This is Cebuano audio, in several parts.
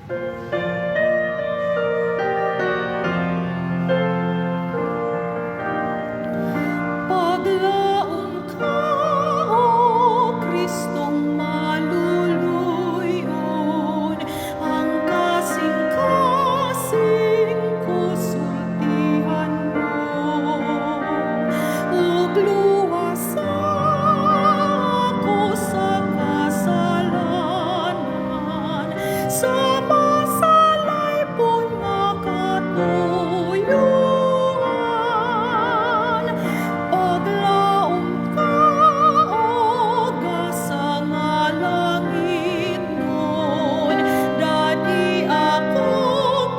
Paglaom ka, O Kristong maluluyon, ang kasing-kasing ko sultihan mo, ug luwasa ako sa kasalanan, sa masalaypon nga katuyoan. Paglaom ka, O gasa nga langitnon, dadi ako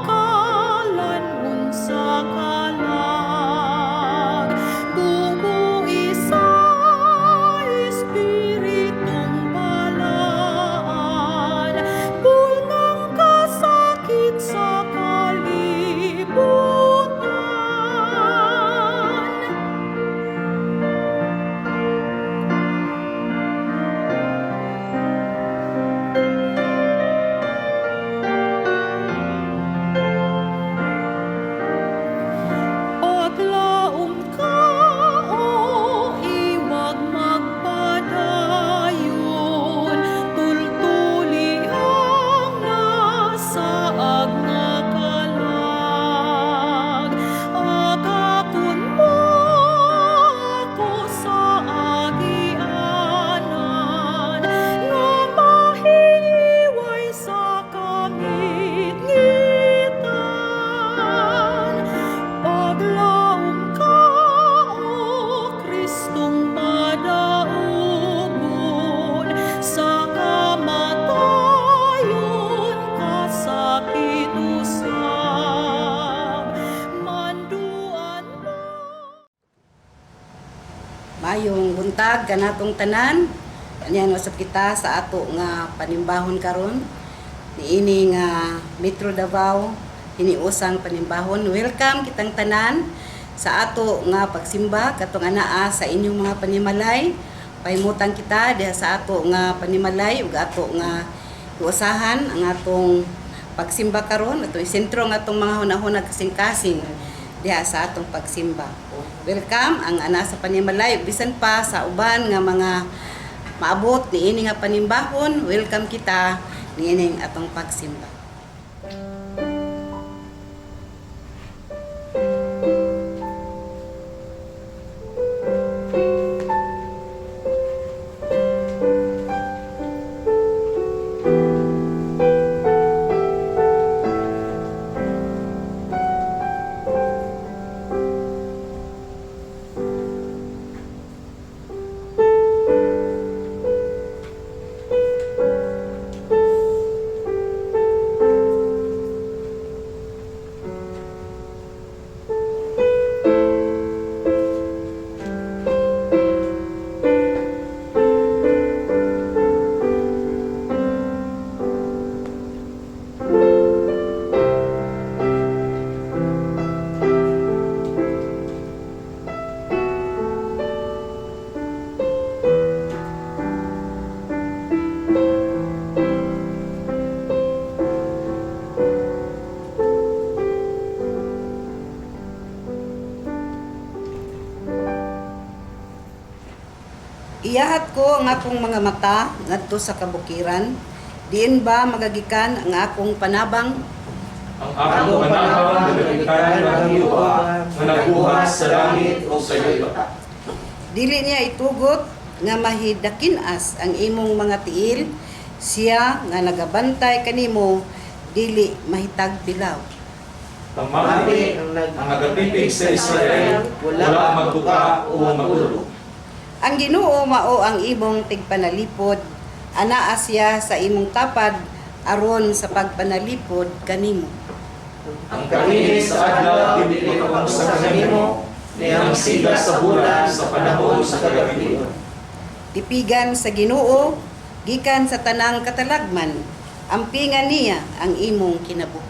kalan-on sa kalag. Bumui sa Espiritong Balaan, pulngang kasakit sa kalibutan. Paglaom ka, O iwag magpadayon, tultuli ang nasaag nga kalag. Agakon mo ako sa agianan, nga mahiway sa kangitngitan. Paglaom ka, O Kristong madaugon, sa kamatayon kasakit usab. Manduan mo. Mayong buntag kanatong tanan. Kanyan usab kita sa ato nga panimbahon karon. Niini nga Metro Davao hiniusang panimbahon. Welcome kitang tanan sa ato nga pagsimba katong anaa sa inyong mga panimalay. Pahimutan kita diha sa ato nga panimalay ug ato nga usahan ang atong pagsimba karon, atong sentro ang atong mga hunahuna kasing-kasing diha sa atong pagsimba. Welcome ang ana sa panimalay ug bisan pa sa uban nga mga maabot niini nga panimbahon, welcome kita niining atong pagsimba. Iyahat ko ang akong mga mata ngadto sa kabukiran. Diin ba magagikan ang akong panabang? Ang akong panabang nagagikan ang Ginoo nga nagbuhat sa langit o sa yuta. Dili niya itugot nga mahidakinas ang imong mga tiil, siya nga nagabantay kanimo dili mahitag bilaw. Pamati ang nagatipig sa Israel, wala magbuka o magtulog. Ang Ginoo mao ang imong tigpanalipod, anaa siya sa imong tapad aron sa pagpanalipod kanimo. Ang kainit sa adlaw dili makapangusa kanimo, ni ang siga sa bulan sa panahon sa kagabi. Tipigan sa Ginoo gikan sa tanang katalagman, ampingan niya ang imong kinabuhi.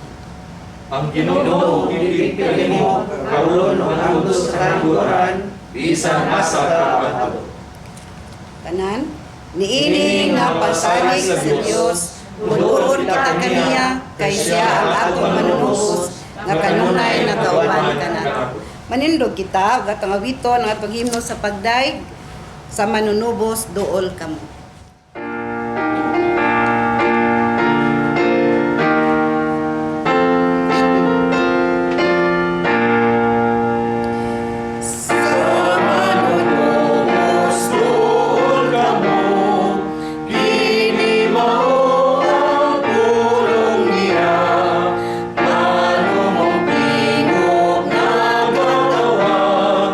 Ang Ginoo tipig kanimo karon ug hangtod sa kamatuoran, bisan asa ka moadto. Tanan, niini nga pasalig sa Dios, muduol kita kaniya kay siya ang atong manunubos nga kanunay nagauban kanato. Manindog kita ug atong awiton ang atong himno sa pagdaig sa manunubos, duol kamo. Duol kamo, kini mao ang pulong niya. Manumong tingog nagatawag,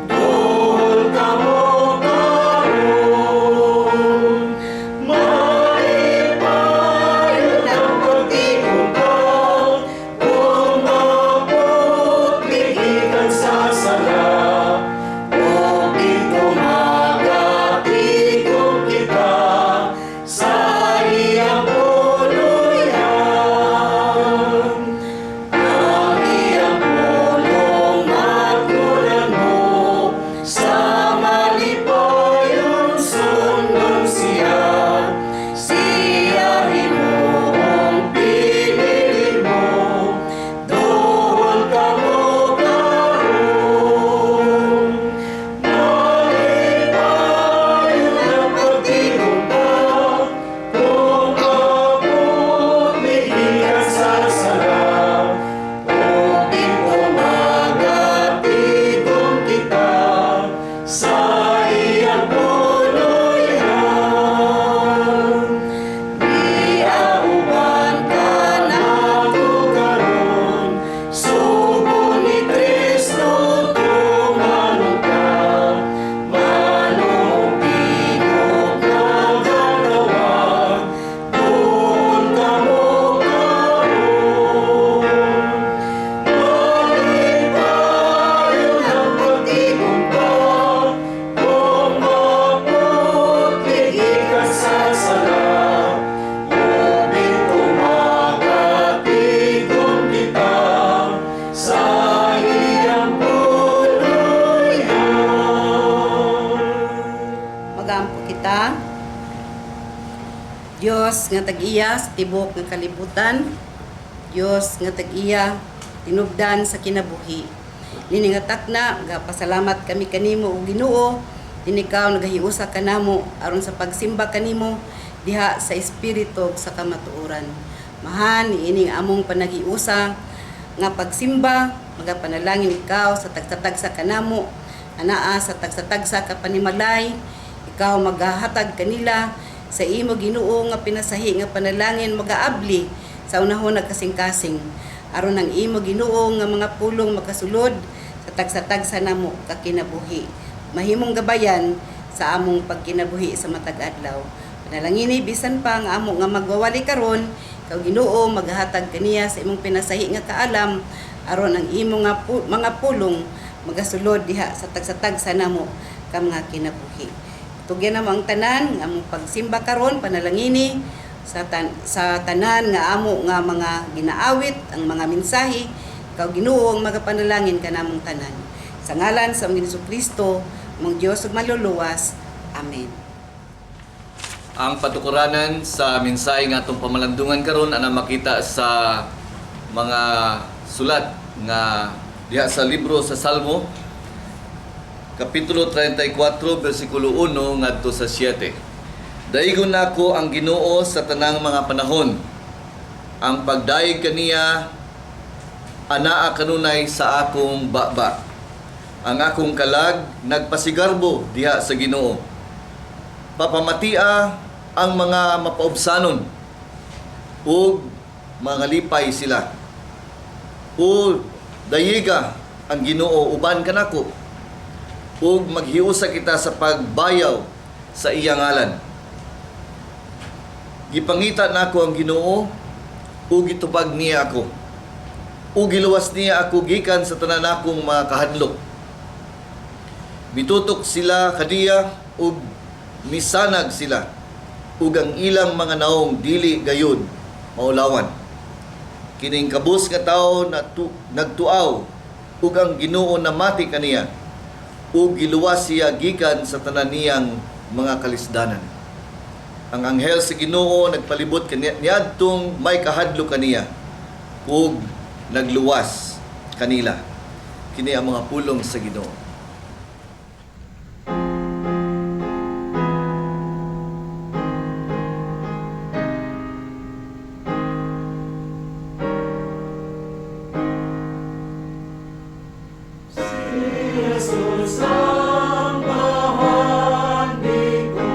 duol kamo karon. Malipayon ang pagtigumpal, kung maputli gikan sa sala. Ug itumaga-tigom kita sa iyang puluyan. Ang iyang pulong matgunan mo, sa malipayon sundon siya. Siya himuong pinili mo, duol kamo karon. Malipayon ang pagtigumpal, kung maputli gikan sa sala. Ug itumaga-tigom kita sa iyang puluyan. Giauban kanato karon, sugo ni Kristo tumanon ka. Manumong tingog nagatawag, duol kamo karon. Malipayon ang pagtigumpal, kung maputli gikan sa sala. Ug itumaga-tigom kita sa iyang puluyan. Magampo kita. Dios nga tag-iya sa tibok nga kalibutan. Dios nga tag-iya tinubdan sa kinabuhi. Nini nga takna, pasalamat kami kanimo o Ginoo. Dinikaw nagahiusa kanamo aron sa pagsimba kanimo diha sa espiritu ug sa kamatuoran. Mahan niining among panaghiusa nga pagsimba, magapanalangin ikaw sa tagsa-tagsa kanamo, anaa sa tagsa-tagsa ka panimalay, ikaw magahatag kanila sa imo Ginoo nga pinasahi nga panalangin magaabli sa unahon nagkasing-kasing aron ang imo Ginoo nga mga pulong makasulod sa tagsa-tagsa namo kakinabuhi, mahimong gabayan sa among pagkinabuhi sa matag adlaw. Panalangini bisan pa ang amo nga magwawali karon, ikaw Ginoo maghatag kaniya sa imong pinasahi nga kaalam aron ang imo nga mga pulong magasulod diha sa tagsa-tagsa namo ka mga kinabuhi. Tugyan namo ang tanan nga among pagsimba karon, panalangini sa tanan nga amo nga mga ginaawit ang mga mensahe, ikaw Ginoo ang magapanalangin kanamong tanan. Sa ngalan sa among Hesus Kristo, among Dios ug maluluwas. Amen. Ang patukuranan sa mensahe nga atong pamalandungan karon ana makita sa mga sulat nga diha sa libro sa Salmo kapitulo 34 bersikulo 1 ngadto sa 7. Daigon nako ang Ginoo sa tanang mga panahon. Ang pagdayeg kaniya anaa kanunay sa akong baba. Ang akong kalag nagpasigarbo diha sa Ginoo. Papamatia ang mga mapaubsanon ug mga lipay sila. O dayiga ang Ginoo uban kanako ug maghiusa kita sa pagbayaw sa iyang ngalan. Gipangita nako ang Ginoo ug gitubag niya ako. Ug giluwas niya ako gikan sa tanan akong mga kahadlok. Mitutok sila kadiya ug misanag sila ug ang ilang mga naong dili gayud maulawan. Kining kabus nga tawo nagtuaw ug ang Ginoo namati kaniya ug giluwas siya gikan sa tanan niyang mga kalisdanan. Ang anghel sa Ginoo nagpalibot kaniadtong may kahadlok kaniya ug nagluwas kanila. Kini ang mga pulong sa Ginoo. Jesus ang bahandi ko,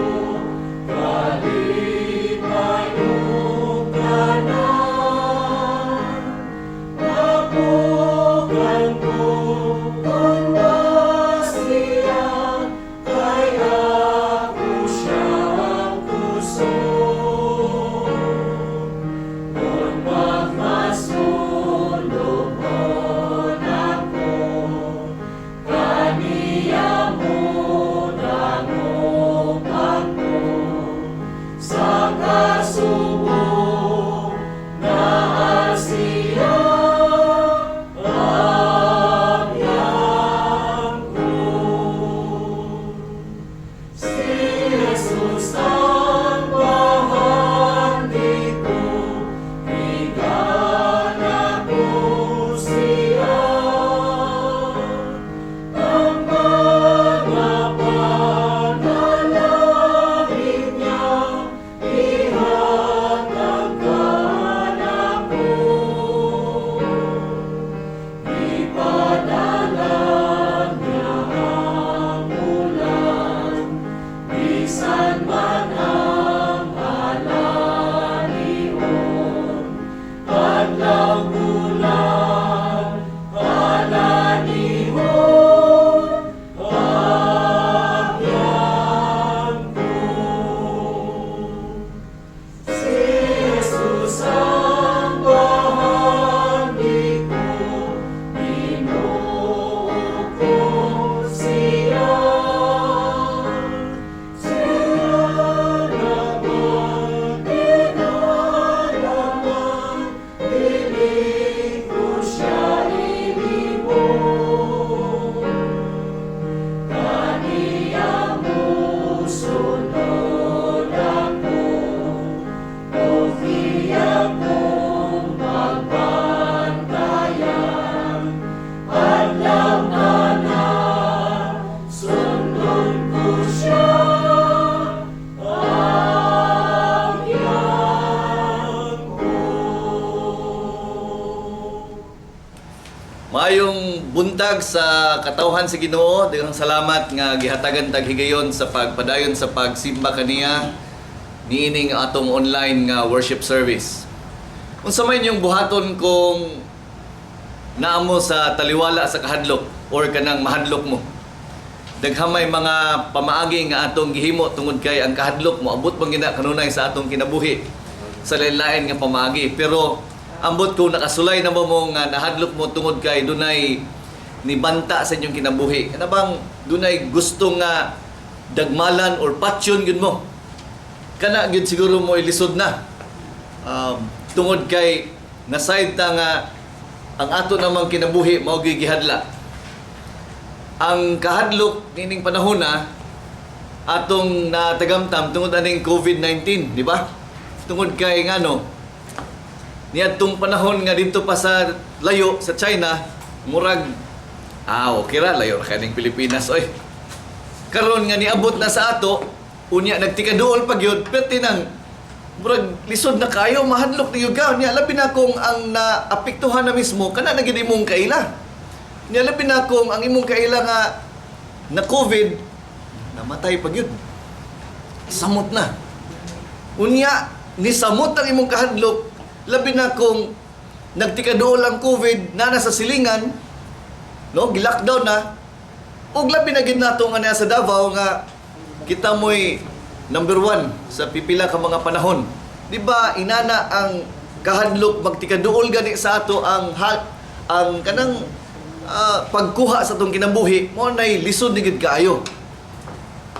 kalipay ug tanan. Apukan ko tumbas niya, kay ako siyang kusog. Kung magmasulubon ako, kaniya mo dangop ako. Sa kasubo naa siya, abyan ko. Si Jesus ang bahandi ko, higana ko siya. Ang mga panalangin niya, ihatag kanako. Ipadala niya ang ulan, bisan man ang alanion. Adlaw bulan, alanihon, abyan ko. Si Jesus ang bahandi ko, Ginoo ko siya. Siya naman, tinalaman, dili ko siya ilimon. Kaniya mosunod ako, o iya kong pagbantayan. Adlaw tanan, sundon ko siya, abyan ko. Maayong buntag sa katawhan sa Ginoo. Daghang salamat nga gihatagan tag higayon sa pagpadayon sa pagsimba kaniya niining atong online nga worship service. Unsa may inyong buhaton kung naa mo sa taliwala sa kahadlok or kanang mahadlok mo? Daghan may mga pamaagi nga atong gihimo tungod kay ang kahadlok moabot man gina kanunay sa atong kinabuhi sa lain-lain nga pamaagi. Pero ambot kung nakasulay na mo mo nga nahadlok mo tungod kay dunay nibanta sa inyong kinabuhi. Ano bang dunay gusto nga dagmalan or patyon gyud mo? Kana gyud siguro mo ilisod na. Tungod kay nasayod ta nga ang ato namang kinabuhi mao gyud gihadla. Ang kahadlok nining panahon na atong natagamtam tungod aning COVID-19, di ba? Tungod kay ngano niadtong panahon nga didto pa sa layo sa China, murag okay ra layo ra kaning Pilipinas oy. Karon nga niabot na sa ato, unya nagtikaduol pa gyud, perti nang murag lisod na kayo mahadlok ni ka. Nya labi na kung ang naapektuhan na mismo kana na gyud imong kaila. Nya labi na kung ang imong kaila nga na COVID namatay pa gyud. Samot na. Unya ni samot ang imong kahadlok, labi na kung nagtikaduol ang COVID na nasa silingan, no, gilockdown na. Ug labi na gid nato nga naa sa Davao nga kita mo'y number one sa pipila ka mga panahon. Di ba inana ang kahadlok magtikaduol gani sa ato ang ang kanang pagkuha sa atong kinabuhi mo nay lisod ni gid kaayo.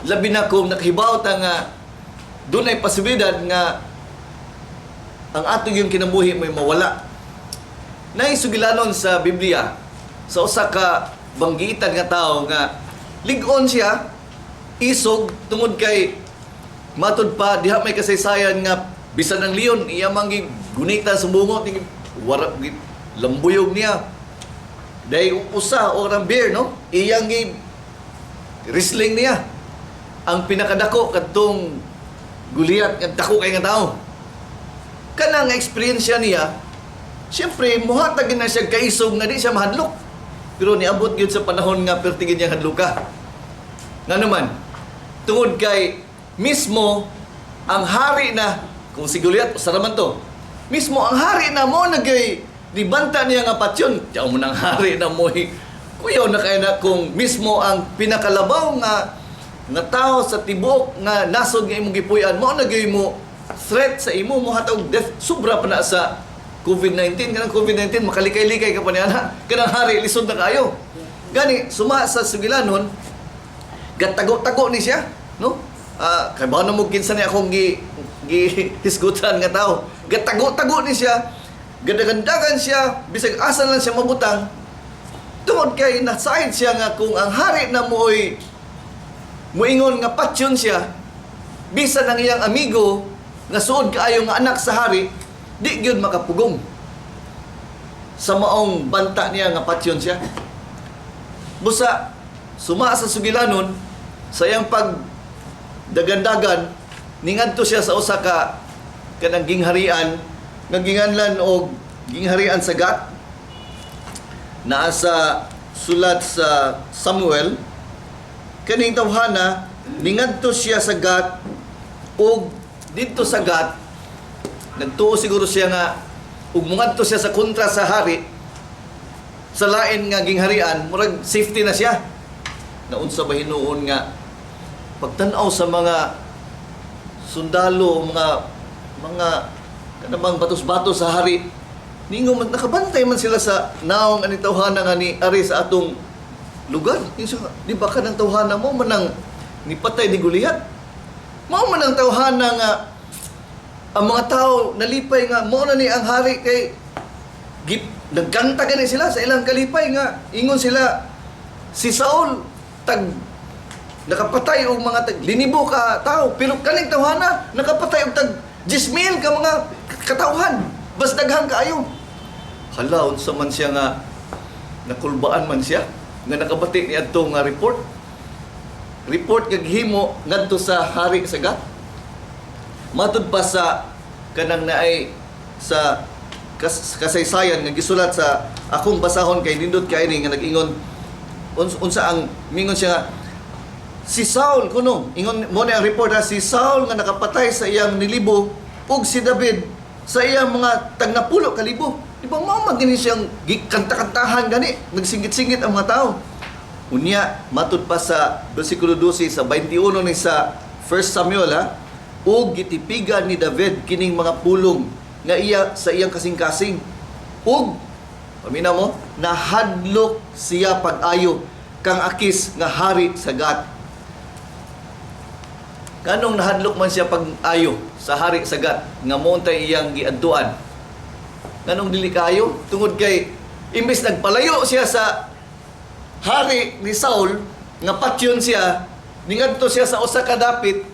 Labi na kung nakahibaw ta nga dunay posibilidad nga ang atong yung kinabuhi may mawala. Naisugilanon sa Biblia sa usa ka banggitan nga tawo nga lig-on siya isog tungod kay Matud pa diha may kasaysayan nga bisan ang leon iya man gunita sa bungot, wara lambuyog niya. Dahil usa o ang bear, no, iyang gi wrestling niya. Ang pinakadako kadtong Goliath nga dako kay nga tao. Kanang eksperyensya niya, siyempre muhatag na siya kaisog nga di siya mahadlok. Pero niabot gyud sa panahon nga pertigin niya hadloka. Nga naman, tungod kay mismo ang hari na, kung si Goliath, usa ra man to. Mismo ang hari na mo nagay dibanta niya nga patyon. Tiyaw mo nang hari na mo. Kuyaw na kay na kung mismo ang pinakalabaw nga nga tao sa tibuok nga nasod nga imong gipuy-an mo nagay mo threat sa imo, mo hatag death, sobra pa na sa COVID-19. Kanang COVID-19 makalikay-likay ka pa niya na kanang hari lisod na kaayo. Gani suma sa sugilanon, gatago-tago ni siya, no? Ah, kay ba na mo kinsa ni akong gi gi hisgutan nga tao. Gatago-tago ni siya, gadagandagan siya, bisag asa lang siya mabutang. Tungod kay nasaid siya nga kung ang hari na mo'y muingon nga patyon siya, bisan ang iyang amigo nga suod kaayo nga anak sa hari, di gyud makapugong sa maong banta niya nga patyon siya. Busa, suma sa sugilanon, sa iyang pag dagandagan, ningadto siya sa usa ka kanang gingharian nga ginganlan og gingharian sa Gat. Naa sa sulat sa Samuel kaning tawhana, ningadto siya sa Gat, ug didto sa Gat nagtuo siguro siya nga ug mungadto siya sa kontra sa hari sa lain nga gingharian, murag safety na siya. Naunsa ba hinuon nga pagtan-aw sa mga sundalo, mga kanabang batos-batos sa hari, ningo man nakabantay man sila sa naong ani tawhana nga ni ari sa atong lugar. Yung sa, di ba kanang tawhana mo manang nipatay ni Goliath? Mao man ang tawhana nga ang mga tao nalipay nga mao na ni ang hari kay gip, nagkanta gani sila sa ilang kalipay nga ingon sila, si Saul tag nakapatay og mga tag linibo ka tao, pero kaning tawhana nakapatay og tag 10,000 ka mga katawhan, bas daghan kaayo. Hala, unsa man siya nga nakulbaan man siya nga nakabati ni adto nga report report nga gihimo ngadto sa hari sa Gat. Matud pa sa kanang naay sa kasaysayan nga gisulat sa akong basahon kay nindot kay ni nga nag-ingon unsa ang mingon siya nga si Saul kuno, ingon mo ni ang report ha, si Saul nga nakapatay sa iyang nilibo ug si David sa iyang mga tagnapulo ka libo. Di ba mao man gini siyang gikanta-kantahan gani, nagsinggit-singgit ang mga tao. Unya matud pa sa bersikulo 12 sa 21 ni sa 1 Samuel ha, ug gitipigan ni David kining mga pulong nga iya sa iyang kasing-kasing, ug paminaw mo, nahadlok siya pag-ayo kang Akis nga hari sa Gat. Kanong nahadlok man siya pag-ayo sa hari sa Gat nga moontay iyang giadtuan? Nganong dili kaayo? Tungod kay imbes nagpalayo siya sa hari ni Saul nga patyon siya, ningadto siya sa usa ka dapit,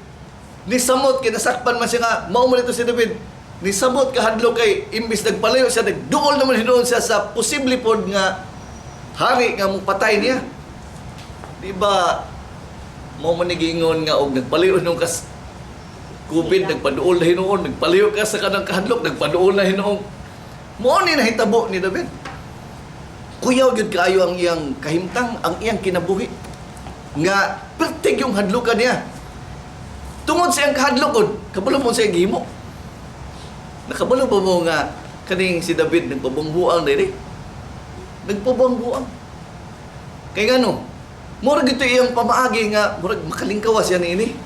nisamot kay nasakpan man siya nga mao man ito si David. Nisamot kahadlok kay imbes nagpalayo siya, nagduol naman hinuon siya sa posible pod nga hari nga mopatay niya. Di ba mao man ni giingon nga og nagpalayo nung kas COVID, nagpaduol na hinuon, nagpalayo ka sa kanang kahadlok, nagpaduol na hinuon. Mao ni nahitabo ni David. Kuyaw gyud kaayo ang iyang kahimtang, ang iyang kinabuhi. Nga pertig yung hadlukan niya. Tungod sa iyang kahadlokon, kabalo mo sa iyang gihimo. Nakabalo ba mo nga kaning si David nagpabungbuang diri? Nagpabungbuang. Kay ngano? Murag ito iyang pamaagi nga murag makalingkawa siya niini.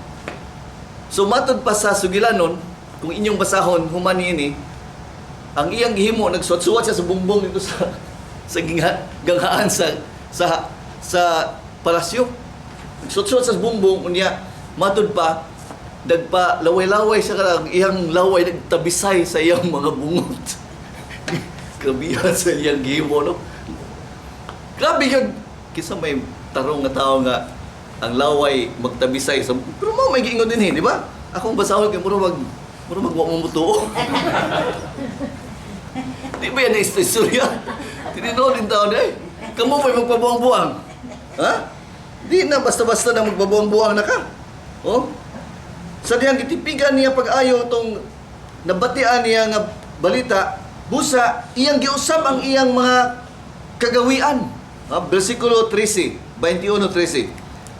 So matod pa sa sugilanon, kung inyong basahon human niini, ang iyang gihimo nagsuwat-suwat siya sa bumbong dito sa sa ganghaan sa sa palasyo. Nagsuwat-suwat sa bumbong, unya matud pa nagpa laway-laway siya ang iyang laway nagtabisay sa iyang mga bungot. Grabe sa iyang gihimo, no? Grabe yun. Kisa may tarong nga tao nga ang laway magtabisay sa, pero mao may giingon din eh, di ba? Akong basahon kay mura mag wa mo mutuo. Di ba yan na istorya? Tinuod din taon eh. Kamu pa'y magpabuang-buang. Ha? Di na basta-basta na magpabuang-buang na ka. Oh? Sa dihang gitipigan niya pag-ayo tong nabatian niya nga balita, busa iyang giusab ang iyang mga kagawian. Ha? Versikulo 13, 21:13.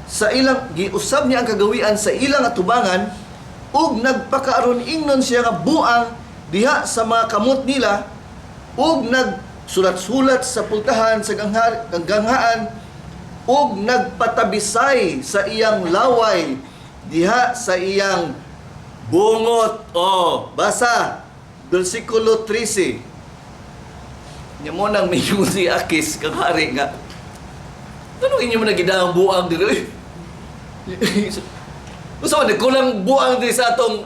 Sa ilang giusab niya ang kagawian sa ilang atubangan ug nagpakaaron ingnon siya nga buang diha sa mga kamot nila ug nagsulat-sulat sa pultahan sa ganghaan ug nagpatabisay sa iyang laway diha sa iyang bungot. Oh, basa versikulo 13. Nya mo nang miingon si Akis kang hari nga, "Anong inyo mo nagidahang buang diri?" Unsa man nagkulang buang diri sa atong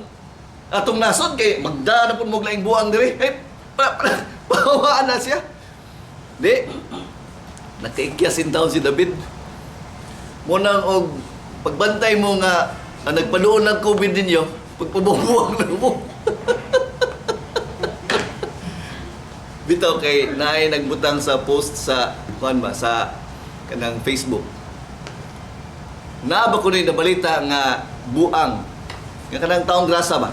atong nasod kay magda na pud mo og laing buang diri. Eh, pahawaan na siya. Di. Nakaikyasin taon si David. Mo nang og pagbantay mo nga ang nagpaduon ng COVID ninyo, pagpabubuang na mo. Bitaw kay naay nagbutang sa post sa kuan ba sa kanang Facebook. Naa ba kuno yung nabalita nga buang nga kanang taong grasa ba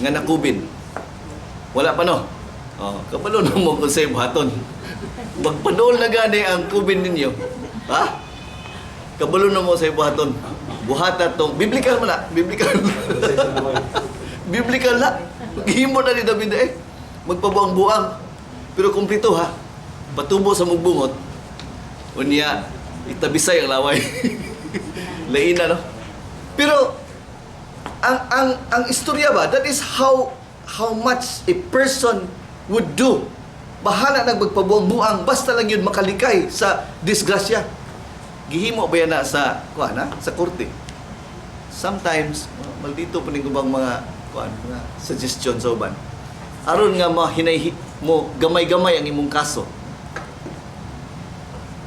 nga na COVID? Wala pa, no? Oh, kabalo na mo kung sa'yo buhaton. Magpadol na gani ang COVID ninyo. Ha? Kabalo na mo sa buhaton. Buhata tong biblical man na, biblical. Biblical na. Gihimo na ni David eh. Magpabuang-buang. Pero kumplito ha. Patubo sa mugbungot. Unya, itabisay ang laway. Lain na, no? Pero ang istorya ba, that is how much a person would do. Bahala nang magpabuang-buang basta lang yun makalikay sa disgrasya. Gihimo ba yan na sa kuan ha? Sa korte? Sometimes maldito pa ning ubang mga kuan, mga suggestion sa uban. Aron nga mahinay mo gamay-gamay ang imong kaso.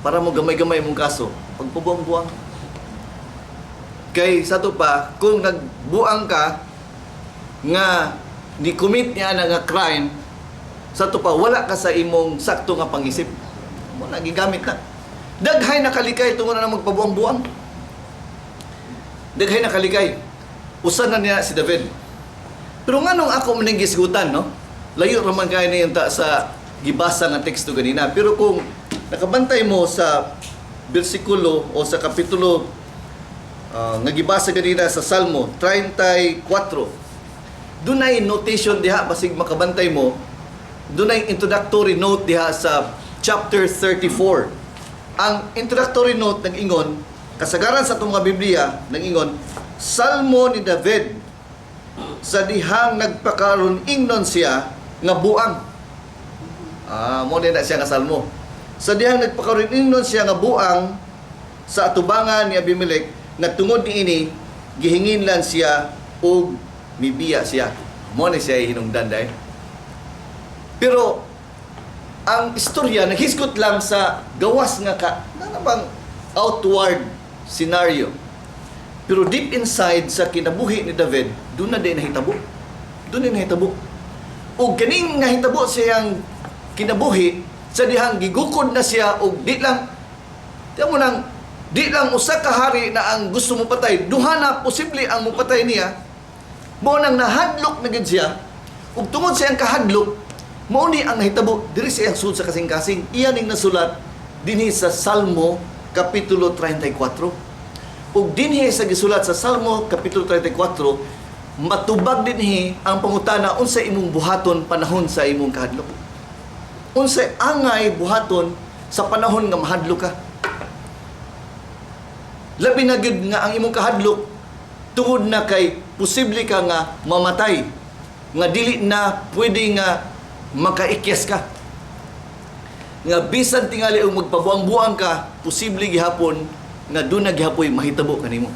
Para mo gamay-gamay imong kaso, pagpabuang-buang. Kay sa to pa, kung nagbuang ka nga ni commit niya na nga crime, sa to pa wala ka sa imong sakto nga pangisip. Mo na gigamit na. Daghay nakalikay tungod na magpabuang-buang. Daghay nakalikay. Usa na niya si David. Pero nganong ako maning gisgutan, no? Layo ra man kay na ta sa gibasa nga teksto ganina. Pero kung nakabantay mo sa bersikulo o sa kapitulo nga gibasa ganina sa Salmo 34, dunay notation diha, basig makabantay mo, dunay introductory note diha sa chapter 34. Ang introductory note nag-ingon, kasagaran sa atong mga Biblia, nag-ingon, "Salmo ni David sa dihang nagpakaron ingnon siya nga buang." Ah, mo na siya nga salmo. Sa dihang nagpakaron ingnon siya nga buang sa atubangan ni Abimelech nga tungod niini gihinginlan siya ug mibiya siya. Mo ni siya hinungdan dai. Pero ang istorya naghisgot lang sa gawas nga ka na bang outward scenario. Pero deep inside sa kinabuhi ni David, doon na din nahitabo. Doon din nahitabo. Og kaning nahitabo siyang kinabuhi sa dihang gigukod na siya og di lang di mo nang di lang usa ka hari na ang gusto mo patay, duha na posible ang mopatay niya. Mao nang nahadlok na gid siya. Ug tungod sa iyang kahadlok, mao ni ang nahitabo diri sa iyang sulod sa kasing-kasing. Iya ning nasulat dinhi sa Salmo kapitulo 34. Ug dinhi sa gisulat sa Salmo kapitulo 34, matubag dinhi ang pangutana unsa imong buhaton panahon sa imong kahadlok. Unsa angay buhaton sa panahon nga mahadlok ka. Labi na gyud nga ang imong kahadlok tungod na kay posible ka nga mamatay, nga dili na pwede nga makaikyas ka. Nga bisan tingali og magpabuang-buang ka, posible gihapon nga doon na gihapoy mahitabo kanimo.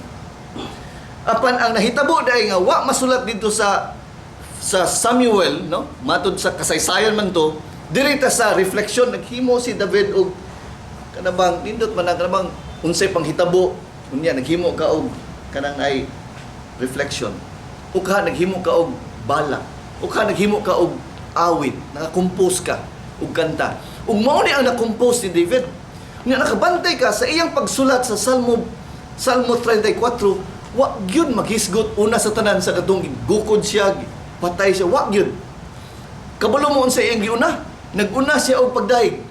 Apan ang nahitabo dai nga wa masulat dito sa Samuel, no? Matud sa kasaysayan man to, diri ta sa reflection naghimo si David og kanabang nindot man ang kanabang unsay panghitabo unya naghimo ka og kanang ay reflection. O ka naghimo ka og bala. O ka naghimo ka og awit, nakakompose ka og kanta. Ug mao ni ang na-compose ni David. Nga nakabantay ka sa iyang pagsulat sa Salmo Salmo 34, wa gyud maghisgot una sa tanan sa katong gukod siya, patay siya, wa gyud. Kabalo mo unsa iyang giuna? Naguna siya og pagdaig.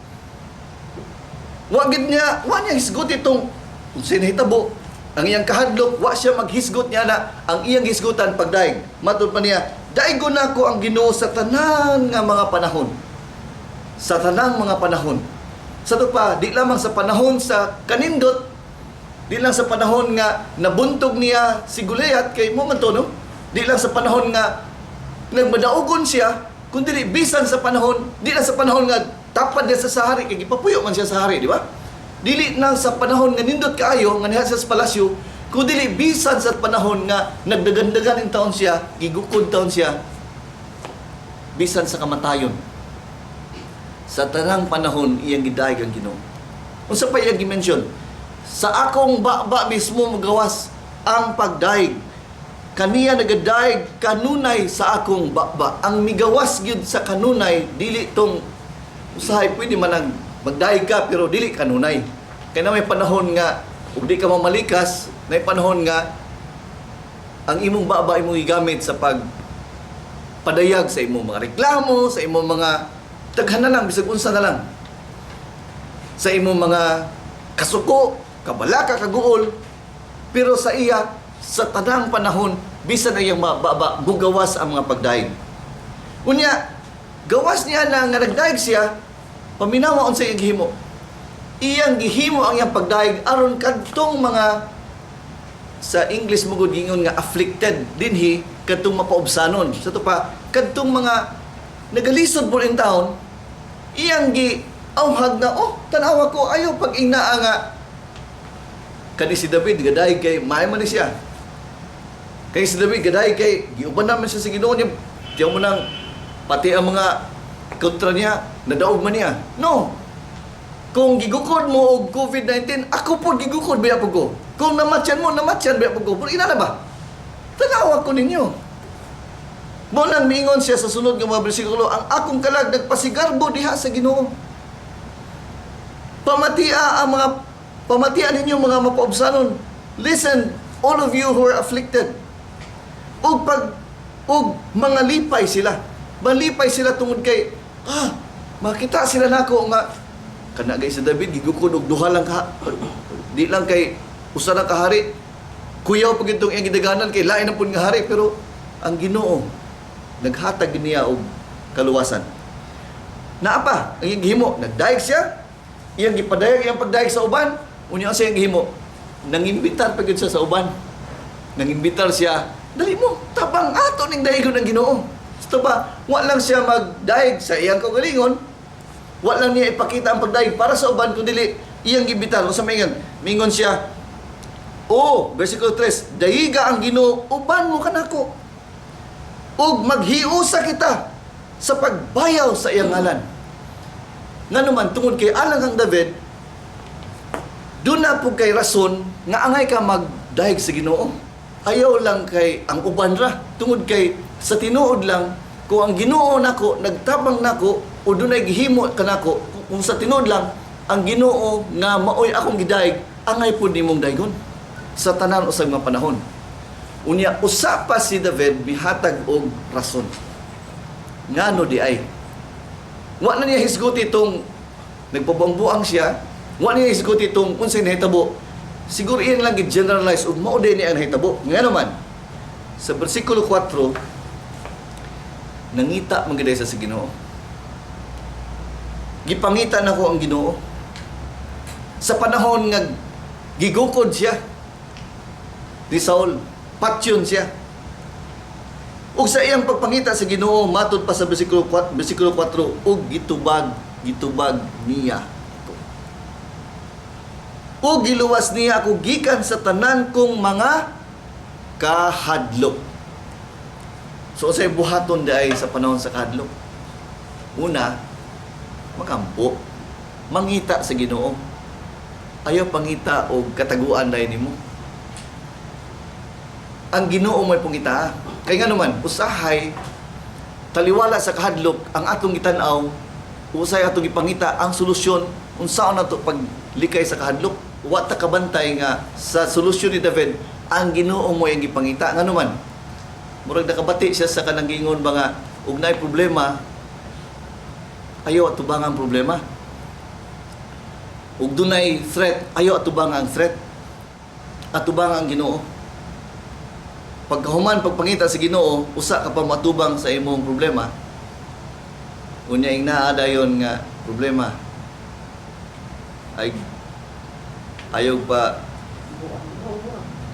Wa gyud niya, wa niya hisgot itong unsay nahitabo. Ang iyang kahadlok, wa siya maghisgot niya na ang iyang hisgutan pagdaig. Matud pa niya, daigon nako ang Ginoo sa tanan nga mga panahon. Sa tanang mga panahon. Sa to pa, di lamang sa panahon sa kanindot, di lang sa panahon nga nabuntog niya si Goliath kay mo man to, no? Di lang sa panahon nga nagmadaugon siya, kundi bisan sa panahon, di lang sa panahon nga tapad niya sa hari kay gipapuyo man siya sa hari, di ba? Dili na sa panahon nga nindot kaayo nga niha siya sa palasyo, kundi bisan sa panahon nga nagdagandagan ang taon siya, gigukod taon siya, bisan sa kamatayon. Sa tanang panahon iyang gidayeg ang Ginoo. Unsa pa iyang gi-mention? Sa akong baba mismo magawas ang pagdaig. Kaniya nagadaig kanunay sa akong baba. Ang migawas gyud sa kanunay dili tong usahay pwede man ang magdaig ka pero dili kanunay. Kay na may panahon nga ug di ka mamalikas, may panahon nga ang imong baba imong gigamit sa pag padayag sa imong mga reklamo, sa imong mga daghan na lang, bisag unsa na lang. Sa imong mga kasuko, kabalaka, kaguol, pero sa iya, sa tanang panahon, bisan ang iyang mababa, mugawas ang mga pagdaig. Unya, gawas niya na nga nagdaig siya, paminawa unsa iyang gihimo. Iyang gihimo ang iyang pagdaig aron kadtong mga sa English mo gud gingon nga afflicted dinhi kadtong mapaubsanon. Sa to pa kadtong mga nagalisod po in town, iyang gi awhag na, oh, tanawa ko ayaw pag ingnaa nga kani si David gadaig kay maay man ni siya. Kay si David gadaig kay giuban naman siya sa Ginoo niya. Diyan mo nang pati ang mga kontra niya nadaog man niya. No. Kung gigukod mo og COVID-19, ako po gigukod biya po ko. Kung namatyan mo, namatyan biya po ko. Pero ina na ba? Tanawa ko ninyo. Mo nang miingon siya sa sunod nga mga bersikulo, ang akong kalag nagpasigarbo diha sa Ginoo. Pamatia ang mga pamatia ninyo mga mapaubsanon. Listen, all of you who are afflicted. Ug pag ug mga lipay sila. Malipay sila tungod kay makita sila nako nga kana gay si David gigukod og duha lang ka di lang kay usa lang ka hari. Kuyaw pag itong iyang gidaganan kay lain ang pud nga hari, pero ang Ginoo naghatag niya og kaluwasan. Naa pa ang iyang gihimo, nagdaig siya, iyang gipadayag iyang pagdaig sa uban, unya sa iyang gihimo, nangimbitar pa gyud siya sa uban. Nangimbitar siya, dali mo, tabang ato ning daigon ng Ginoo. Ito ba, wa lang siya magdaig sa iyang kaugalingon, wa lang niya ipakita ang pagdaig para sa uban, kundi iyang gimbitar. Unsa may ingon? Mingon siya, oh, versikulo 3, dayiga ang Ginoo, uban mo kanako. Ug maghiusa kita sa pagbayaw sa iyang ngalan. Ngano man, tungod kay alang kang David, doon na po kay rason nga angay ka magdahig sa Ginoo. Ayaw lang kay ang uban ra. Tungod kay sa tinuod lang, kung ang Ginoo nako nagtabang nako o dunay gihimo kanako, kung sa tinuod lang ang Ginoo nga maoy akong gidaig, angay pud nimong daigon sa tanan usag mga panahon. Unya usa pa si David mihatag og rason. Ngano di ay? Wa na niya hisguti itong nagpabangbuang siya, wa niya hisguti itong unsay nahitabo. Siguro iyan lang gi-generalize ug mao din ang nahitabo. Ngano man, sa bersikulo 4, nangita man gid sa Ginoo. Gipangita nako ang Ginoo. Sa panahon nga gigukod siya ni Saul, patyon siya. Ug sa iyang pagpangita sa Ginoo, matud pa sa bersikulo 4, ug gitubag niya ako. Ug giluwas niya ako gikan sa tanan kong mga kahadlok. So unsay buhaton diay sa panahon sa kahadlok? Una, makampo, mangita sa Ginoo. Ayaw pangita og kataguan dahil nimo. Ang Ginoo may pangita. Kay nga naman, usahay taliwala sa kahadlok ang atong gitan-aw, usay atong gipangita ang solusyon unsaon nato paglikay sa kahadlok. Wa ta kabantay nga sa solusyon ni David ang Ginoo mo ang gipangita. Ngano man, murag nakabati siya sa kanang gingon ba nga ug naay problema, ayaw atubang ang problema. Ug dunay threat, ayaw atubang ang threat, atubang ang Ginoo. Pagkahuman pagpangita sa Ginoo, usa ka pa matubang sa imong problema. Unya ing naa dayon nga problema ay ayaw pa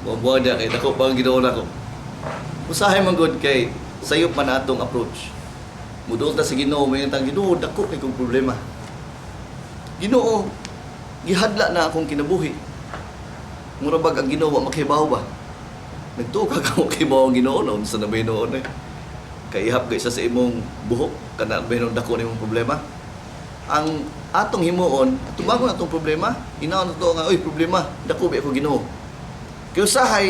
buwa kay dako pa ang Ginoo nako. Usahay man gud kay sayop man atong approach. Muduol ta sa Ginoo, may tang Ginoo, dako kay kong problema. Ginoo, gihadla na akong kinabuhi. Mura bag ang Ginoo wa makibaw ba? Nagtuo ka ka makibaw ang Ginoo no, unsa na ba noon eh. Kay ihap kay isa sa imong buhok kana ba noon dako nimong problema. Ang atong himuon, atubangon atong problema, inaon nato nga, "Oy, problema, dako ba ako Ginoo?" Kay usahay,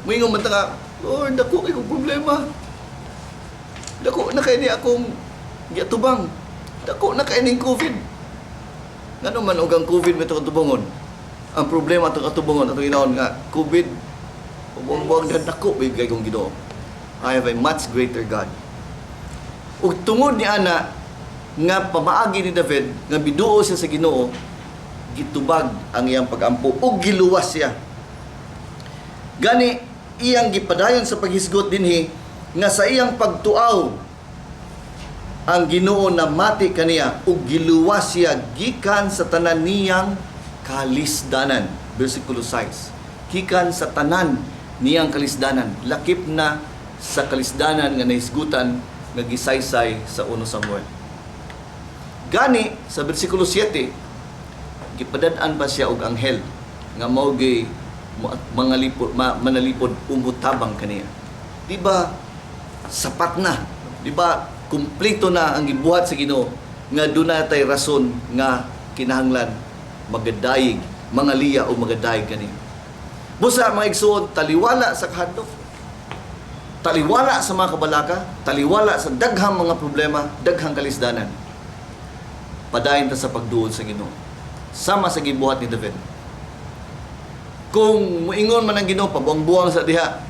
moingon man ta nga, "Lord, dako kay kong problema. Dako na kay ni akong giatubang. Dako na kay ning COVID." Ngano man og ang COVID may atubangon? Ang problema atong atubangon atong inaon nga COVID, buwang-buwang dan dako ba kay kong Ginoo. I have a much greater God. Ug tungod ni ana nga pamaagi ni David nga biduo siya sa Ginoo, gitubag ang iyang pagampo ug giluwas siya. Gani iyang gipadayon sa paghisgot dinhi nga sa iyang pagtuaw ang Ginoo namati kaniya ug giluwas siya gikan sa tanan niyang kalisdanan. Versikulo 6. Gikan sa tanan niyang kalisdanan, lakip na sa kalisdanan nga nahisgutan nga gisaysay sa 1 Samuel. Gani sa versikulo 7, gipadad-an pa siya og anghel nga mao gyud mga lipod manalipod umutabang kaniya. Di ba sapat na? Di ba kumpleto na ang gibuhat sa Ginoo nga duna tay rason nga kinahanglan magadayig, mga liya o magadayig kaniya? Busa, mga igsuon, taliwala sa kahadlok, taliwala sa mga kabalaka, taliwala sa daghang mga problema, daghang kalisdanan, padayon ta sa pagduol sa Ginoo. Sama sa gibuhat ni David. Kung muingon man ang Ginoo, pabuang-buang sa diha,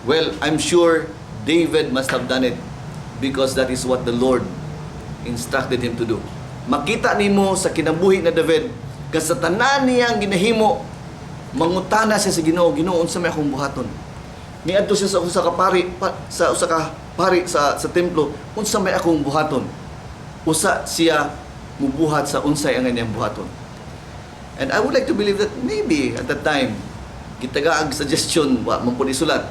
well, I'm sure David must have done it because that is what the Lord instructed him to do. Makita nimo sa kinabuhi na David, nga sa tanan niyang ginahimo, mangutana siya sa Ginoo, "Ginoo, unsa may akong buhaton?" Niadto siya sa usa ka pari sa usa ka pari sa templo, "Unsa may akong buhaton?" Usa siya mubuhat sa unsay ang kanyang buhaton. And I would like to believe that maybe at that time, gitagaag suggestion, wa man pud isulat,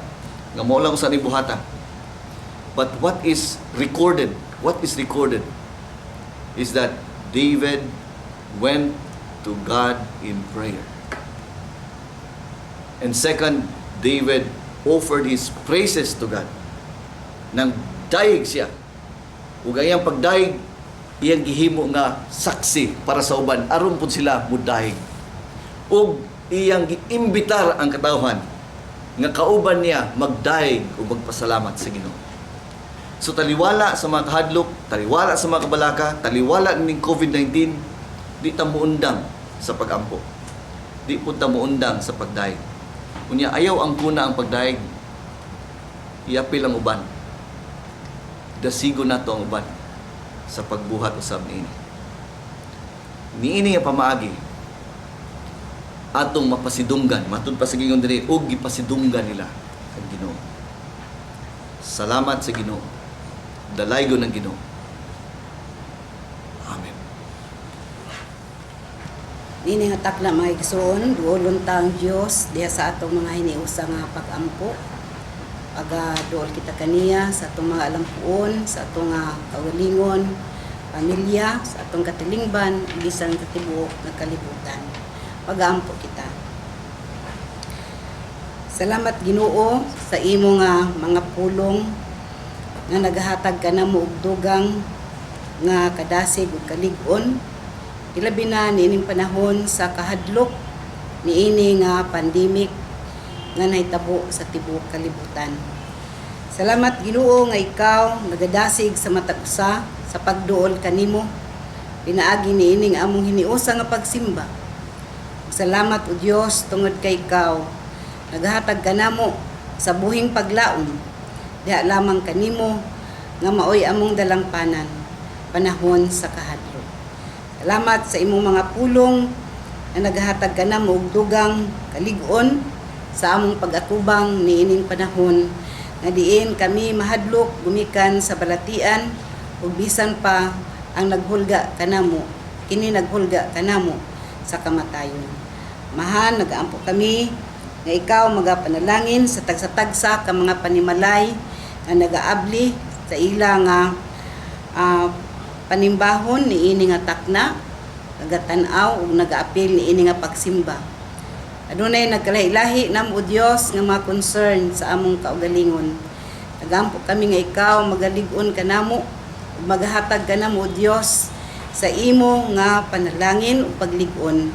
nga mao lang usa ni buhata. But what is recorded is that David went to God in prayer. And second, David offered his praises to God. Nang dayeg siya. Ug ang iyang pagdayeg, iyang gihimo nga saksi para sa uban aron pud sila mudayeg. Ug iyang giimbitar ang katawhan nga kauban niya magdayeg ug magpasalamat sa Ginoo. So taliwala sa mga kahadlok, taliwala sa mga kabalaka, taliwala ning COVID-19, di ta muundang sa pagampo. Di pud ta muundang sa pagdayeg. Unya ayaw ang kuna ang pagdayeg. Iapil ang uban. Dasigo nato ang uban sa pagbuhat usab niini. Niini nga pamaagi atong mapasidunggan, matud pa sa gingon diri, ug gipasidunggan nila ang Ginoo. Salamat sa Ginoo. Dalaygon ng Ginoo. Amen. Nini nga takna, mga igsoon, duolon ta ang Dios diha sa atong mga hiniusa nga pag-ampo. Aga duol kita kaniya sa atong mga alampuon, sa atong nga kaugalingon, pamilya, sa atong katilingban, bisan sa tibuok nga kalibutan. Pag-ampo kita. Salamat, Ginoo, sa imo nga mga pulong nga nagahatag kanamo og dugang nga kadasig ug kalig-on, ilabi na niining panahon sa kahadlok niini nga pandemic nga nahitabo sa tibuok kalibutan. Salamat, Ginoo, nga ikaw nagadasig sa matag usa sa pagduol kanimo pinaagi niining among hiniusa nga pagsimba. Salamat, o Dios, tungod kay ikaw naghatag kanamo sa buhing paglaom diha lamang kanimo nga maoy among dalangpanan panahon sa kahadlok. Salamat sa imong mga pulong na naghatag kanamo og dugang kalig-on sa among pag-atubang niining panahon nga diin kami mahadlok gumikan sa balatian ug bisan pa ang naghulga kanamo, kini naghulga kanamo sa kamatayon. Amahan, nagaampo kami nga ikaw magapanalangin sa tagsa-tagsa ka mga panimalay nga nagaabli sa ila nga panimbahon niini nga takna, nagatan-aw ug nagaapil niini nga pagsimba. Adunay nagkalahi-lahi namo, O Dios, nga mga concern sa among kaugalingon. Nagampo kami nga ikaw magalig-on kanamo ug magahatag kanamo, O Dios, sa imo nga panalangin ug paglig-on,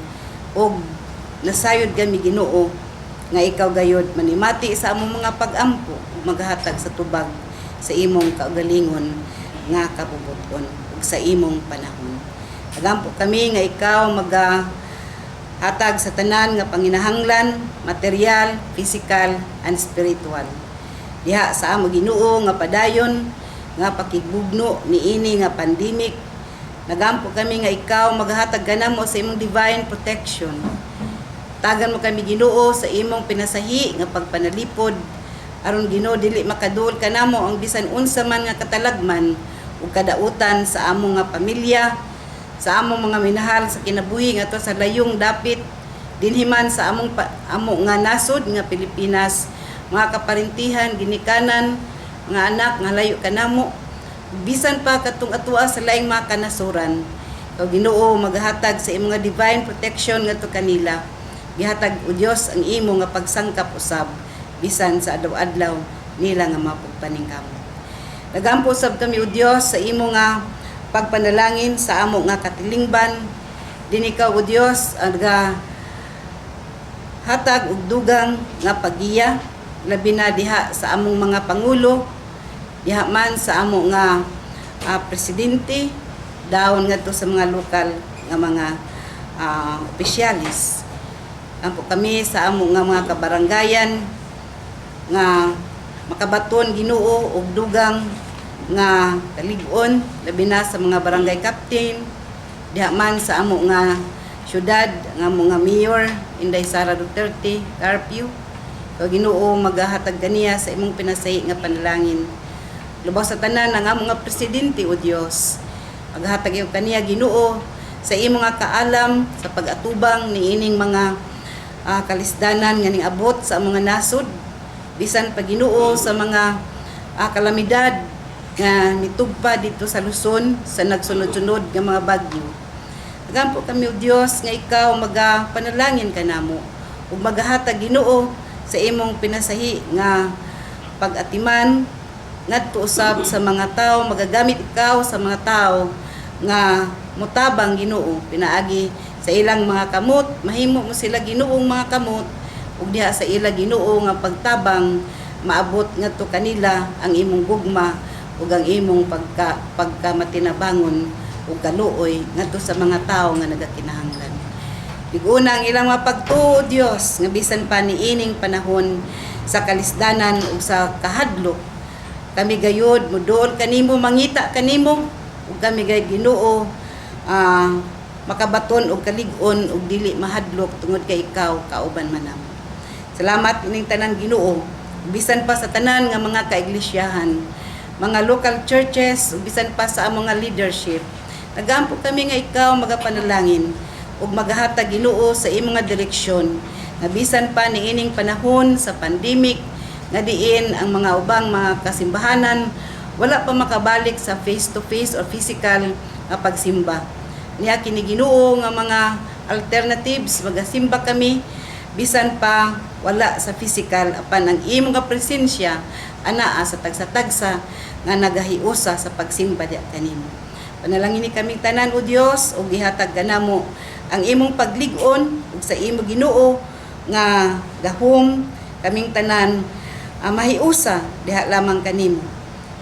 ug nasayod kami, Ginoo, nga ikaw gayod manimati sa among mga pag-ampo ug maghatag sa tubag sa imong kaugalingon nga kabubuton ug sa imong panahon. Nagampo kami nga ikaw maga hatag sa tanan nga panginahanglan, material, physical, and spiritual. Diha sa amo, Ginoo, nga padayon nga pakigbugno niini nga pandemic, nagampo kami nga ikaw maghatag kanamo sa imong divine protection. Tagan mo kami, Ginoo, sa imong pinasahi nga pagpanalipod aron, Ginoo, dili makaduol kanamo ang bisan unsa man nga katalagman ug kadautan sa among nga pamilya, sa among mga minahal sa kinabuhi ngadto sa layong dapit, dinhi man sa amo nga nasod nga Pilipinas, mga kaparintihan, ginikanan, mga anak nga layo kanamo, bisan pa katong atoa sa laing mga kanasuran. Ikaw, Ginoo, maghatag sa imong nga divine protection ngadto kanila. Gihatag, o Dios, ang imo nga pagsangkap usab bisan sa adlaw-adlaw nila nga mapagpaningkamot. Nagampo sab kami, o Dios, sa imo nga pagpanalangin sa amo nga katilingban. Din ikaw, o Dios, ang hatag og dugang nga pagiya, labi na diha sa among mga pangulo, diha man sa amo nga presidente, dahon ngadto sa mga lokal nga mga opisyalis. Ampo kami sa amo nga mga kabaranggayan nga makabaton, Ginoo, og dugang nga kalig-on, labi na sa mga barangay captain, diha man sa amo nga syudad nga amo nga mayor Inday Sara Duterte, curfew. Ikaw, Ginoo, magahatag kaniya sa imong pinasahi nga panalangin. Labaw sa tanan, ang amo nga presidente, o Dios, maghatag iyo kaniya, Ginoo, sa imong nga kaalam sa pag-atubang niining mga kalisdanan nga ning abot sa among nga nasod, bisan pa, Ginoo, sa mga kalamidad nga nitugpa dito sa Luzon sa nagsunod-sunod nga mga bagyo. Nagampo kami, O Dios, nga ikaw magapanalangin kanamo ug magahatag, Ginoo, sa imong pinasahi nga pag-atiman ngadto usab sa mga tao. Magagamit ikaw sa mga tao nga mutabang, Ginoo, pinaagi sa ilang mga kamot. Mahimo mo sila, Ginoong mga kamot, ug diha sa ila, Ginoo, nga pagtabang maabot ngadto kanila ang imong gugma ug ang imong pagka matinabangon ug kaluoy ngadto sa mga tawo nga nagakinahanglan. Lig-ona ang ilang mga pagtuo, Dios, nga bisan pa niining panahon sa kalisdanan ug sa kahadlok, kami gayud muduol kanimo, mangita kanimo, ug kami gay, Ginoo, makabaton og kalig-on ug dili mahadlok tungod kay ikaw kauban man namo. Salamat ining tanan, Ginoo, bisan pa sa tanan nga mga kaiglisyahan, mga local churches, ug bisan pa sa among mga leadership. Nagampo kami nga ikaw magapanalangin ug magahatag, Ginoo, sa imong nga direksyon nga bisan pa niining panahon sa pandemic nga diin ang mga ubang mga kasimbahanan wala pa makabalik sa face to face or physical nga pagsimba. Niya kini, Ginoo, nga mga alternatives, magasimba kami bisan pa wala sa physical, apan ang imong nga presensya anaa sa tagsa-tagsa nga nagahiusa sa pagsimba diha kanimo. Panalangin ni kaming tanan, O Dios, ug gihatag kanamo ang imong paglig-on, ug sa imo, Ginoo, nga gahom kaming tanan. Mahiusa diha lamang kanimo.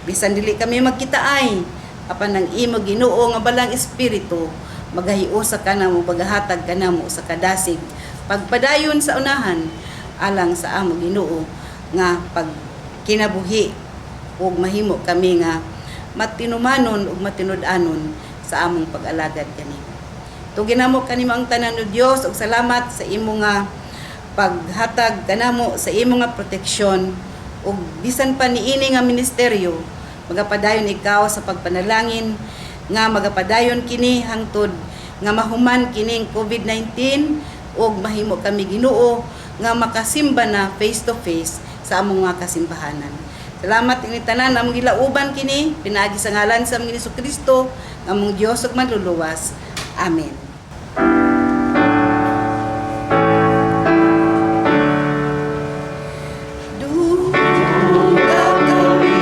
Bisan dili kami magkitaay, apan ang imo, Ginoo, nga balang espiritu magahiusa kanamo, pagahatag kanamo sa kadasig pagpadayon sa unahan alang sa amo, Ginoo, nga pagkinabuhi ug mahimo kami nga matinumanon ug matinud-anon sa among pag-alagad kanimo. Tugi namo kanimo ang tanan, o Dios, ug salamat sa imo nga paghatag kanamo sa imo nga proteksyon ug bisan pa niini nga ministeryo magapadayon ikaw sa pagpanalangin nga magapadayon kini hangtod nga mahuman kining COVID-19 ug mahimo kami, Ginoo, nga makasimba na face to face sa among mga kasimbahanan. Salamat ini tanan among gilauban kini pinaagi sa ngalan sa among Kristo, among Dios ug manluluwas. Amen. Dungga kami,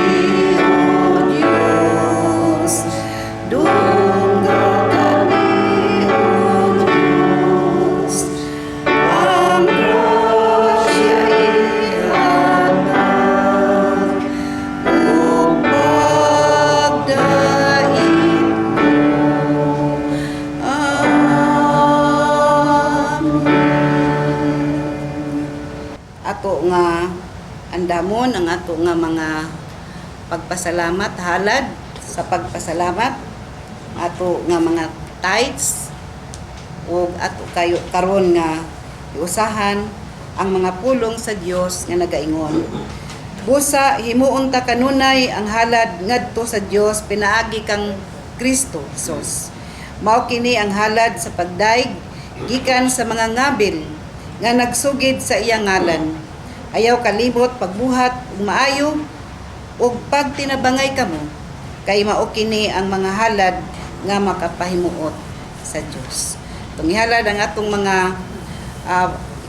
O Diyos, dungga kami, O Diyos, ang grasya ihatag, ug pagdait mo. Amen. Ato nga andamon ang ato nga mga pagpasalamat, halad sa pagpasalamat, ato nga mga tithes, ug ato kayo karon nga iusahan ang mga pulong sa Dios nga nagaingon, "Busa himuon ta kanunay ang halad ngadto sa Dios pinaagi kang Kristo Jesus. Mao kini ang halad sa pagdayeg gikan sa mga ngabil nga nagsugid sa iyang ngalan. Ayaw kalimot pagbuhat ug maayo ug pagtinabangay kamo, kay mao kini ang mga halad nga makapahimuot sa Dios." Itong ihalad ang atong mga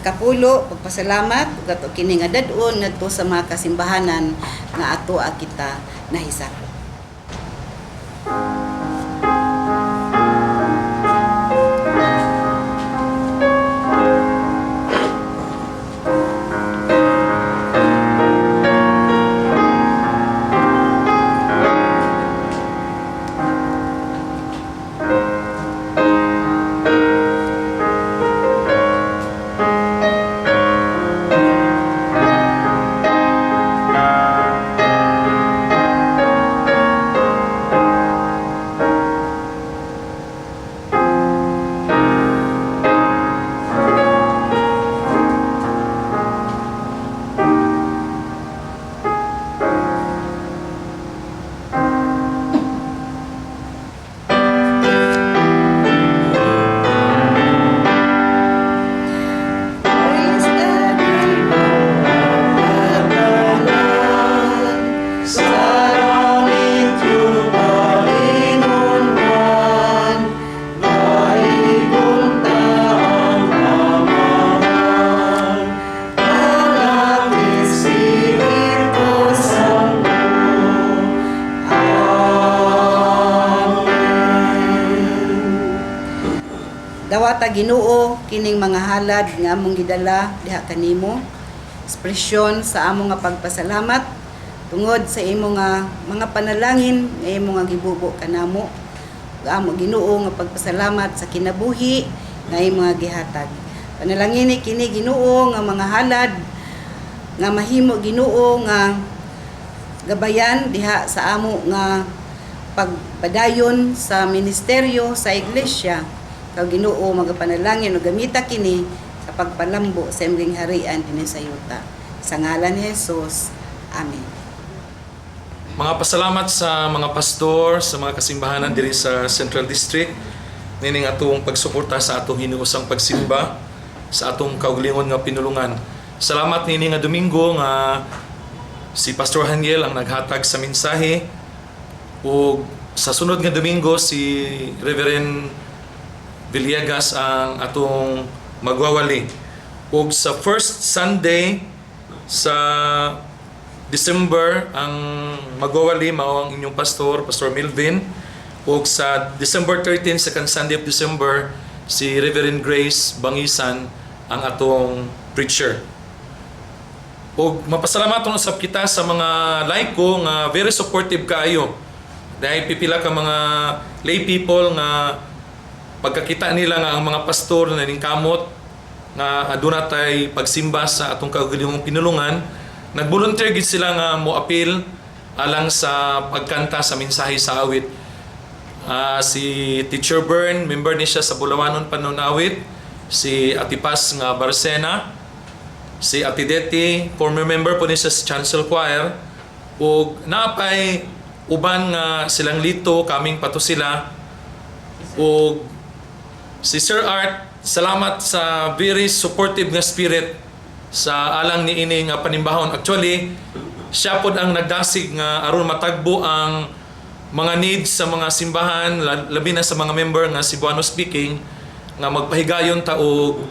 ikapulo, pagpasalamat, ug ato kini nga dad-on ngadto sa mga kasimbahanan nga ato a kita nahisakop. Praise the Sa langit yupaingon man, maipunta ang Amahan. Ang Espiritu Santo. Amen. Dawata, Ginoo, kining mga halad nga among gidala diha kanimo. Ekspresyon sa among nga pagpasalamat tungod sa imo nga mga panalangin nga imo nga gibubo kanamo. Ug amo, Ginoo, nga pagpasalamat sa kinabuhi nga imo nga gihatag. Panalangini kini, Ginoo, nga mga halad nga mahimo, Ginoo, nga gabayan diha sa amo nga pagpadayon sa ministeryo sa iglesia. Ikaw, Ginoo, magapanalangin ug gamita kini sa pagpalambo sa imong harian dinhi sa yuta. Sa ngalan ni Jesus. Amen. Mga pasalamat sa mga pastor, sa mga kasimbahanan diri sa Central District nining atong pagsuporta sa atong hinuusang pagsimba sa atong kaugalingon nga pinulungan. Salamat nini nga Domingo nga si Pastor Haniel ang naghatag sa mensahe ug sa sunod nga Domingo si Reverend Villegas ang atong magwawali. Ug sa first Sunday sa December, ang magwawali mao ang inyong pastor, Pastor Melvin. Ug sa December 13, second Sunday of December, si Reverend Grace Bangisan ang atong preacher. Ug mapasalamaton usab kita sa mga laiko nga very supportive kaayo. Dahil pipila ka mga lay people nga pagkakita nila nga ang mga pastor na ningkamot nga aduna tay pagsimba sa atong kaugalingong pinulungan, nagvolunteer gid sila nga moapil alang sa pagkanta sa mensahe sa awit. Si Teacher Bern, member ni siya sa Bulawanon Panunawit, si Atipas nga Barcena, si Ate Deti, former member po ni siya sa Chancel Choir, ug naapay uban nga silang lito, kaming pato sila, ug si Sir Art, salamat sa very supportive nga spirit sa alang ni ini nga panimbahon. Actually, siya pod ang nagdasig nga aron matagbo ang mga needs sa mga simbahan, labi na sa mga member nga Cebuano speaking, nga magpahigayon ta og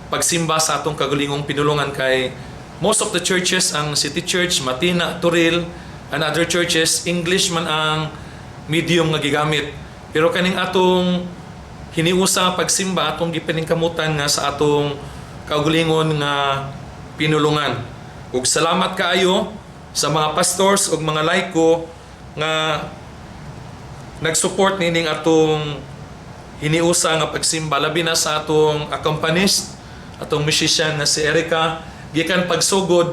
pagsimba sa atong kagulingong pinulungan kay most of the churches, ang City Church, Matina, Toril, and other churches, English man ang medium nga gigamit. Pero kaning atong hiniusa pagsimba, atong gipaningkamutan nga sa atong kaugalingon nga pinulungan. Ug salamat kaayo sa mga pastors ug mga laiko nga nag-support nining atong hiniusa nga pagsimba, labi na sa atong accompanist, atong musician na si Erica. Gikan pagsugod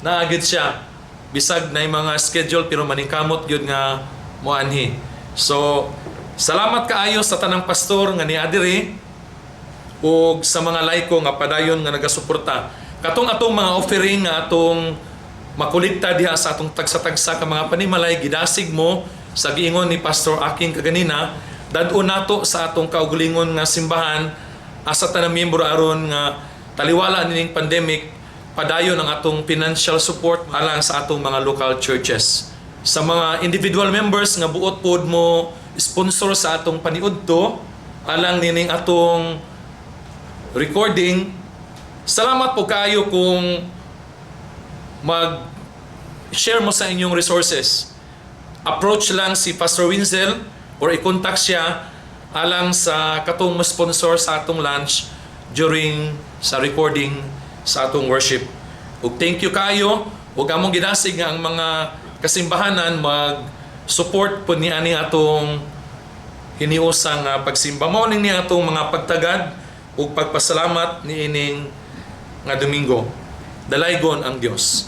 naa gid siya, bisag na mga schedule, pero maningkamot gyud nga moanhi. So salamat kaayo sa tanang pastor nga niadiri ug sa mga laiko nga padayon nga nagasuporta. Katong atong mga offering nga atong makolekta diha sa atong tagsa-tagsa ka mga panimalay, gidasig mo sa giingon ni Pastor Aking kaganina, dad-on nato sa atong kaugalingon nga simbahan asa tanang miyembro aron nga taliwala nining pandemic, padayon ang atong financial support alang sa atong mga local churches. Sa mga individual members nga buot pod mo sponsor sa atong paniudto alang nining atong recording, salamat po kayo kung mag-share mo sa inyong resources. Approach lang si Pastor Winzel or i-contact siya alang sa katong mo sponsor sa atong lunch during sa recording sa atong worship. Ug thank you kayo, ug among gidasig nga ang mga kasimbahanan mag-support po ni ani atong hiniusang pagsimba. Mao ning ni atong mga pagtagad ug pagpasalamat niining nga Domingo. Dalaygon ang Dios.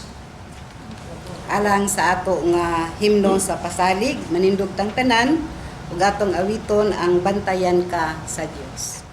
Alang sa ato nga himno sa pasalig, manindog tang tanan ug atong awiton ang "Bantayan Ka sa Dios."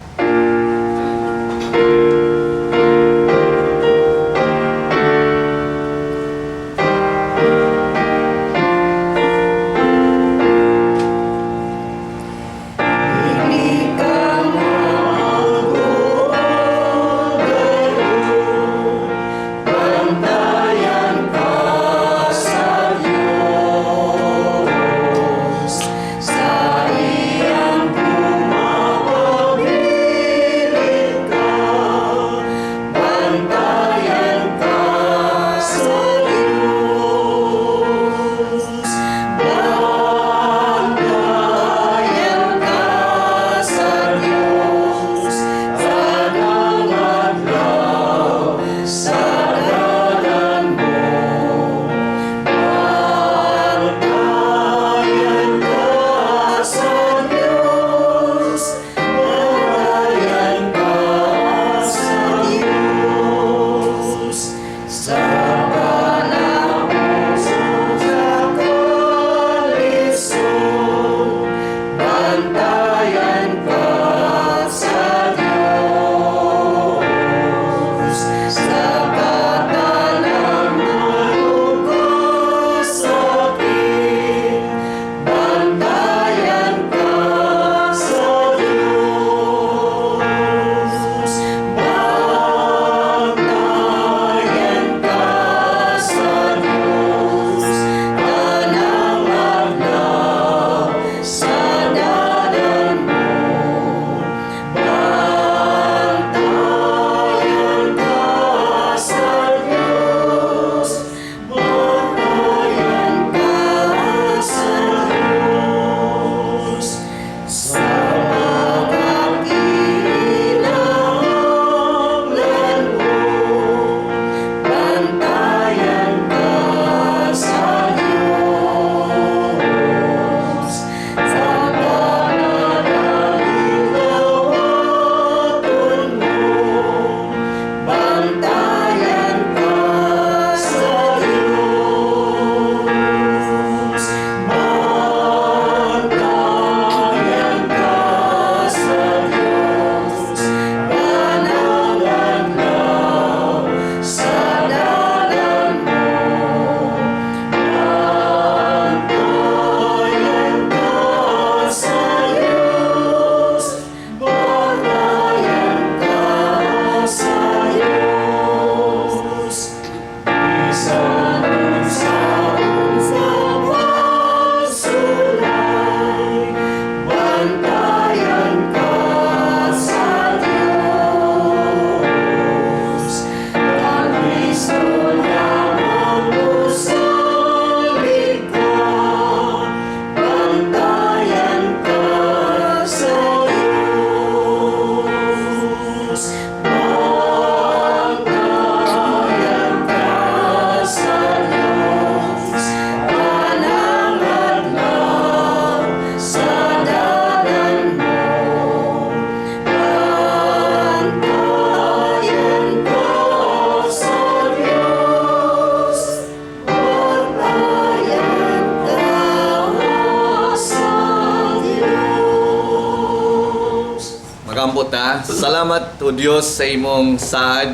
Mag-ampo ta. Salamat o Dios sa imong saad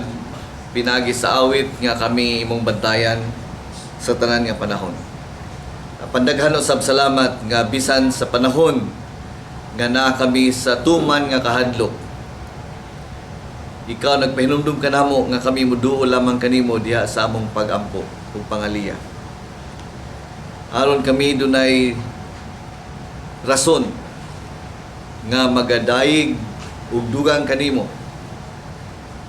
pinagi sa awit nga kami imong bantayan sa tanan nga panahon. Pandaghan usab salamat nga bisan sa panahon nga naa kami sa tuman nga kahadlok. Ikaw nagpahinumdum kanamo nga kami muduol lamang kanimo diha sa among pagampo ug pangaliya. Aron kami dunay rason nga magadayig ug dugang kanimo,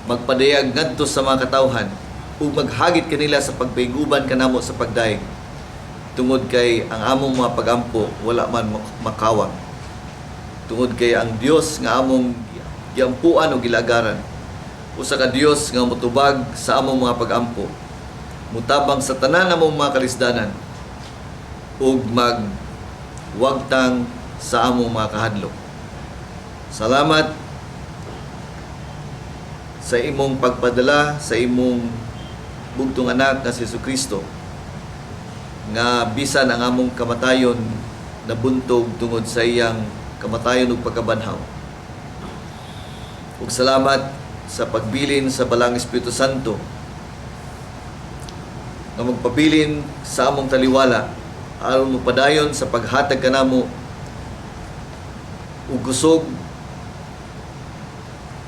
magpadayag ngadto sa mga katawhan ug maghagit kanila sa pagpahig-uban kanamo sa pagdayeg, tungod kay ang among mga pagampo wala man makawang, tungod kay ang Dios nga among giampuan o gilagaran usa ka Dios nga motubag sa among mga pagampo, mutabang sa tanan among mga kalisdanan ug magwagtang sa among mga kahadlok. Salamat sa imong pagpadala sa imong bugtong anak nga si Kristo, nga bisan ang among kamatayon nabuntog tungod sa iyang kamatayon ug pagkabanhaw. Ug salamat sa pagbilin sa Balaang Espiritu Santo nga magpabilin sa among taliwala aron mopadayon sa paghatag kanamo ug kusog,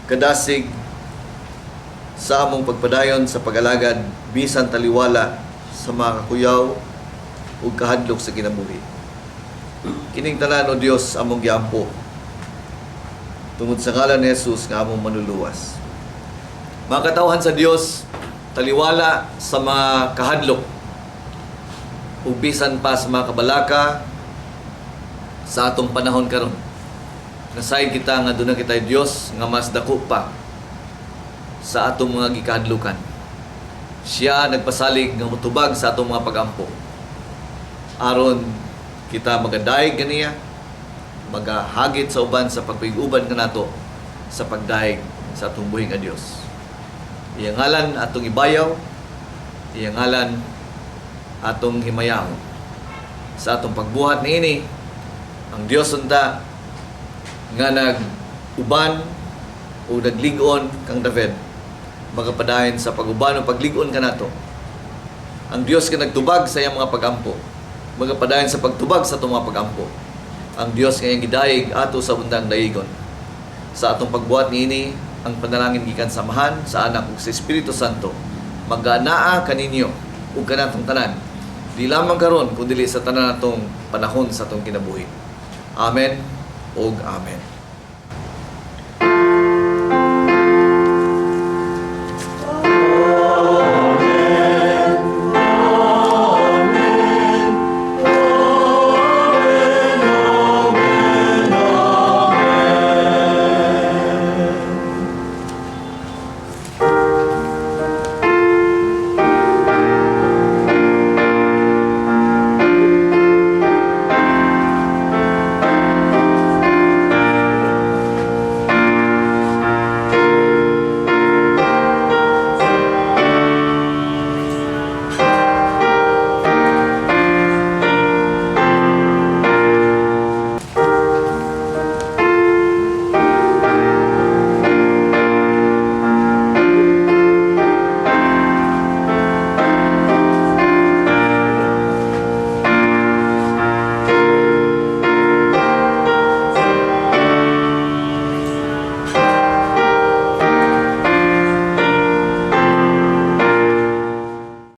kadasig sa among pagpadayon sa pag-alagad bisan taliwala sa mga kakuyaw ug kahadlok sa kinabuhi. Kining tanan, o Dios, among giampo tungod sa ngalan ni Jesus nga among manluluwas. Mga katawhan sa Dios, taliwala sa mga kahadlok ug bisan pa sa mga kabalaka sa atong panahon karon, nasayod kita nga duna kitay Dios nga mas dako pa sa atong mga gikahadlukan. Siya nagpasalig nga motubag sa atong mga pagampo aron kita magadayeg kaniya, magahagit sa uban sa pagpahig-uban kanato sa pagdayeg sa atong buhi nga Dios. Iyang ngalan atong ibayaw, iyang ngalan atong himayahon. Sa atong pagbuhat niini, ang Dios unta nga nag-uban o naglig-on kang David, magapadayon sa pag-uban o paglig-on kanato. Ang Dios nga nagtubag sa iyang mga pagampo, magapadayon sa pagtubag sa atong mga pagampo. Ang Dios nga iyang gidayeg ato sa undang dayigon. Sa atong pagbuhat niini, ang panalangin gikan sa Amahan, sa Anak ug sa Espiritu Santo maganaa kaninyo ug kanatong tanan, di lamang karon kundi sa tanan natong panahon sa atong kinabuhi. Amen ug amen.